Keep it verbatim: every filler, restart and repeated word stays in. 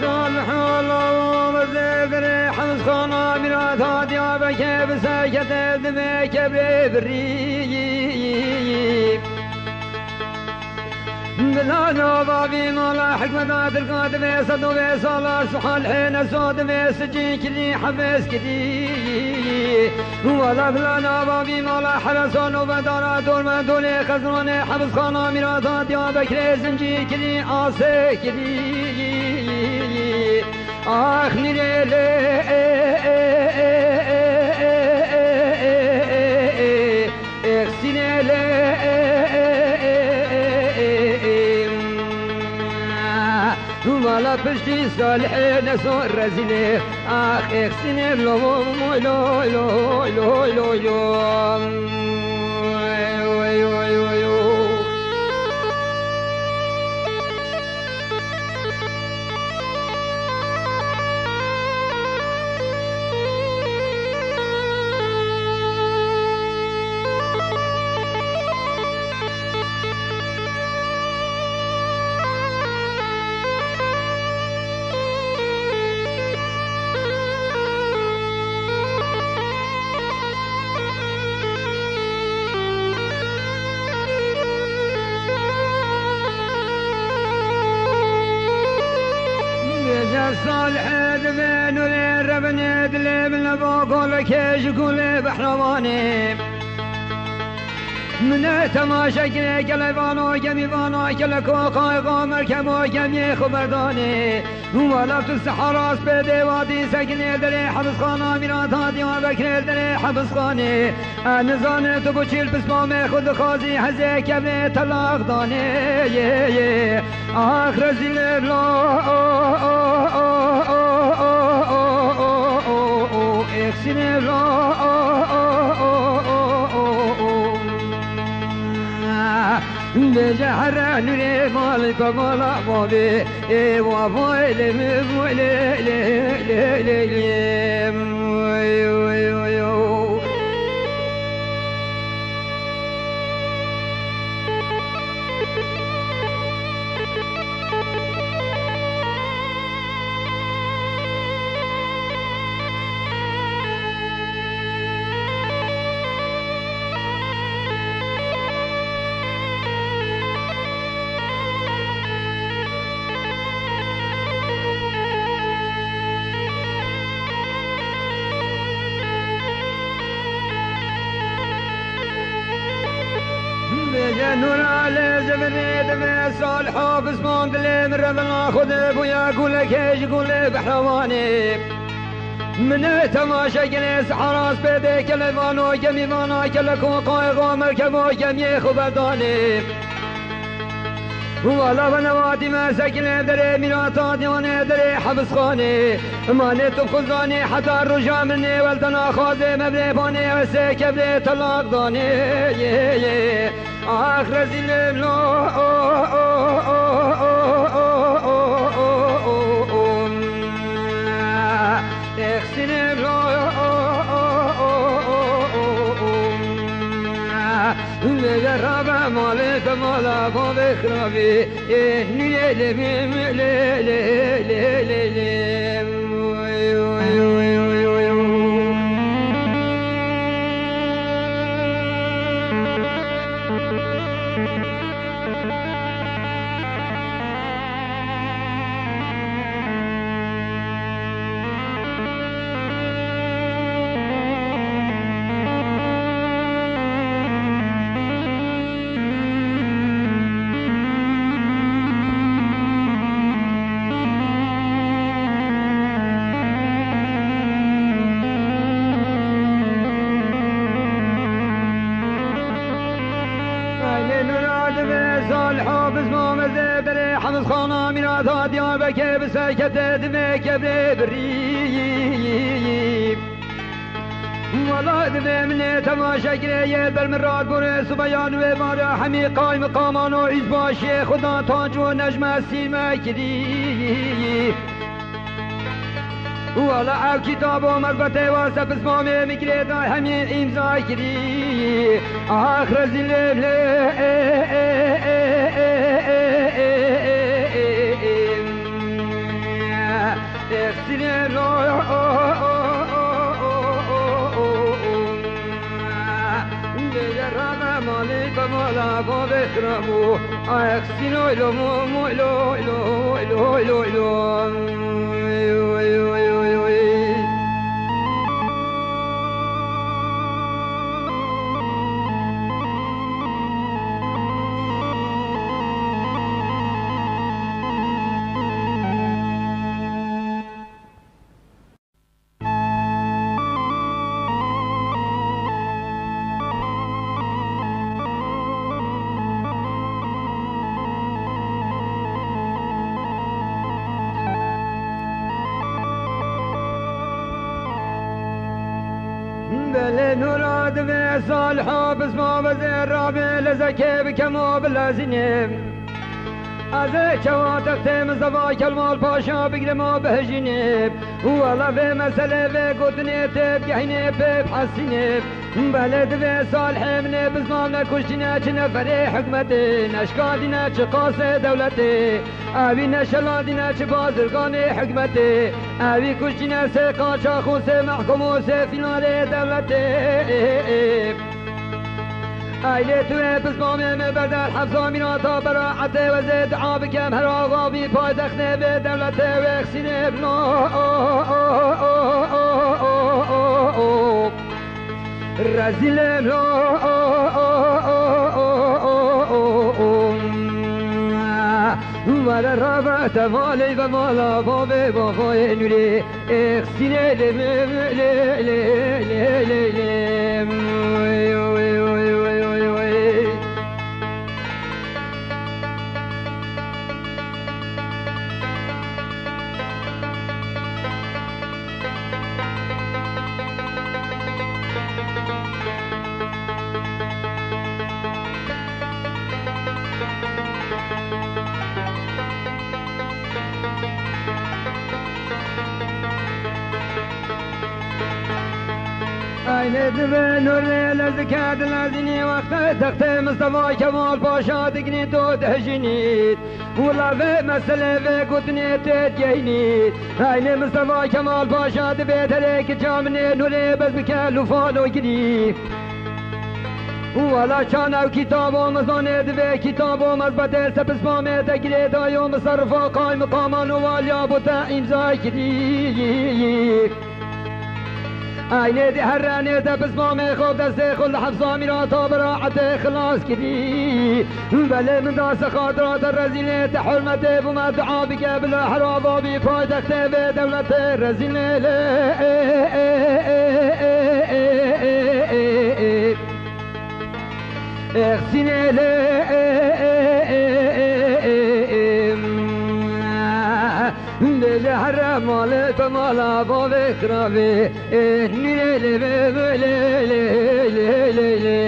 Salih oğlu Zevri Hemzxana Mirat Hadi Abeke bi sekete dime kebre birî. Bila nava vî mala hikmeta Tirka divê sed û vê sala suhal hêne so divê sicî kirî hefes kirî. Wala bila nava vî mala heresan û bedara dorme dolê xezranê hebisxana Mîrata Diyarbekirê zincî kirî asê kirî. Ax nîrê lê. Exsînê lê mala piştî Salihê neso rezîlê. Ax exsînê lo lo lo lo lo lo. Bêje Salihê divê nûrê revinê dilê min leba golekê ji gulê behrewanê. Min e temaşe kirê gelê vano gemî vana geleko qayxa merkebo gemiyê xwe berdanê. Wala tu sehara spêdê wadî sekinê derê hebisxana Mîrata Diyarbekirê derê hebisxanê. Ez nizanim tu bi çîl pismamê xwe dixwazî hezê kevnê telaq danê. Ax rezîlê lo. Exsînê lo. Bêje here nûrê mal be mala mavê. Ê wa vay lê mi vay lê lê lê lê lê. Oy, oy, oy, oy. Bêje nûra lê zivinê divê Salih hafizman dilê min revina Xwedê bûye gulekê ji gulê behrewanê. Min e temaşe gelê sehara spêdê kelevano gemîvana keleko qayxo merkebo gemiyê xwe berdanê. Wala venewatî me sekinê derê mîrata diyanê derê hebisxanê. Manê tu xuzanî heta roja min ê weldena xwazê me birê banê wesê kevlê telaq danê. Ax rezîlê lo. Exsînê lo. Lê rabe malê te mala bavê xirabî. Ê nûyê lê mi lê lê lê lê lê. Aylê nûra divê Salih Hafiz Mamezê derê Hemizxana Mîrata Diyarbekê bi sekete divê kevrê birî. Wala divê min ê temaşe kirê yê ber min rat borê subeyan wê mare hemî qaymiqaman û îzbaşiyê xwe da tac û necme sîme kirî. Wala ev kitabo mezbetê wase pismamê min girê da hemî îmza kirî. Ax rezîlê lê. Ay, Xisîno, ilo, mo, mo, ilo, ilo, ilo, ilo, ilo. Belê nûra divê Saliha bizma ve zêra bê lezekê bikemo bilezînim. Ez ê çawa textê Mistefa Kemal Paşa bigrim û bihejînim. Wela vê meselê vê gotinê tê bigehînê pê bihesînim. Belê divê Salihê min ê bizna ne kuştîne çi neferê hikmetê, ne şikandîne çi qasê dewletê. Ewî neşelandîne çi bazirganê hikmetê. Ewî kuştîne sê qaçax û sê mehkum û sê fînalê dewletê. Eylê tu ê bizmamê me berder hefza mîrata beraetê wezê dua bikem her axa bî paytextê vê dewletê wê Xisînê bino. Rezîlê bino. Were rave te malê ve mala bavê bavayê nûrê. Ê Xisînê lê, lê, lê, lê, lê, lê, lê. Aynê divê nûrê lezike dilezînî wextê textê Mistefa Kemal Paşa diginî tu dihejînî. Wila vê meselê vê gotinê tê digeynî. Eynê Mistefa Kemal Paşa dibê terê kiça min ê nûrê bez bike lûfano girî. Wela çan ew kitabo mezanê divê kitabo mezbetê sepismamê te girê dayo miserifa qaymiqaman û waliya bo te îmza kirî. Eynê di herenê de pismamê xwe destê xwe li hefza mîrata beraetê xilas kirî. Belê min da se xatira te rezîlê te hurmetê bû me dua bike bila her ava bî paytextê vê dewletê rezîlê lê. Xisînê lê. Lê lê here malê te mala bavê xirabê. Ê, nîrê lê, lê, lê, lê, lê, lê, lê.